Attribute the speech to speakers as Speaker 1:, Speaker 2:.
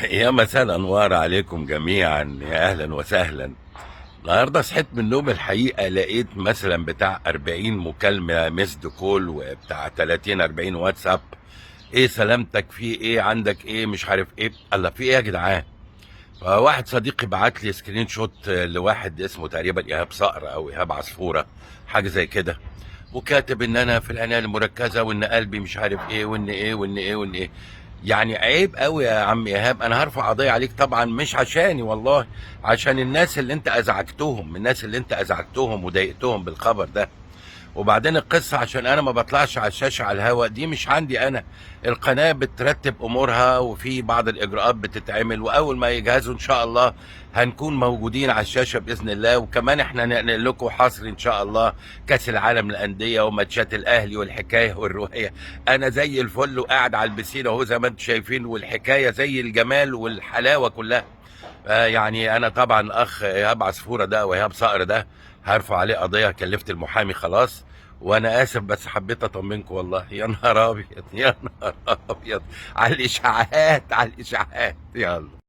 Speaker 1: يا مساء الانوار عليكم جميعا، يا اهلا وسهلا. النهارده صحيت من النوم، الحقيقة لقيت مثلا بتاع 40 مكالمة missed call وبتاع 30 40 واتساب. ايه سلامتك؟ في ايه؟ عندك ايه؟ مش عارف ايه. الله، في ايه يا جدعان؟ فواحد صديقي بعت لي screenshot لواحد اسمه تقريبا ايهاب صقر او ايهاب عصفوره، حاجة زي كده، وكاتب ان انا في العناية المركزة وان قلبي مش عارف ايه وان ايه وان ايه وان ايه. يعني عيب قوي يا عم ايهاب، انا هرفع قضية عليك، طبعا مش عشاني والله، عشان الناس اللي انت ازعجتهم، الناس اللي انت ازعجتهم وضايقتهم بالخبر ده. وبعدين القصة عشان انا ما بطلعش على الشاشة على الهواء، دي مش عندي انا، القناة بترتب امورها وفي بعض الاجراءات بتتعمل، واول ما يجهزوا ان شاء الله هنكون موجودين على الشاشة باذن الله. وكمان احنا ننقل لكم حصري ان شاء الله كاس العالم للاندية وماتشات الاهلي والحكاية والرواية. انا زي الفل وقاعد على البسين اهو زي ما انتم شايفين، والحكاية زي الجمال والحلاوة كلها. يعني انا طبعا اخ ايهاب عصفوره ده وايهاب صقر ده هرفع عليه قضيه، كلفت المحامي خلاص. وانا اسف بس حبيت اطمنكم والله. يا نهار ابيض، يا نهار ابيض على الاشاعات، على الاشاعات. يلا.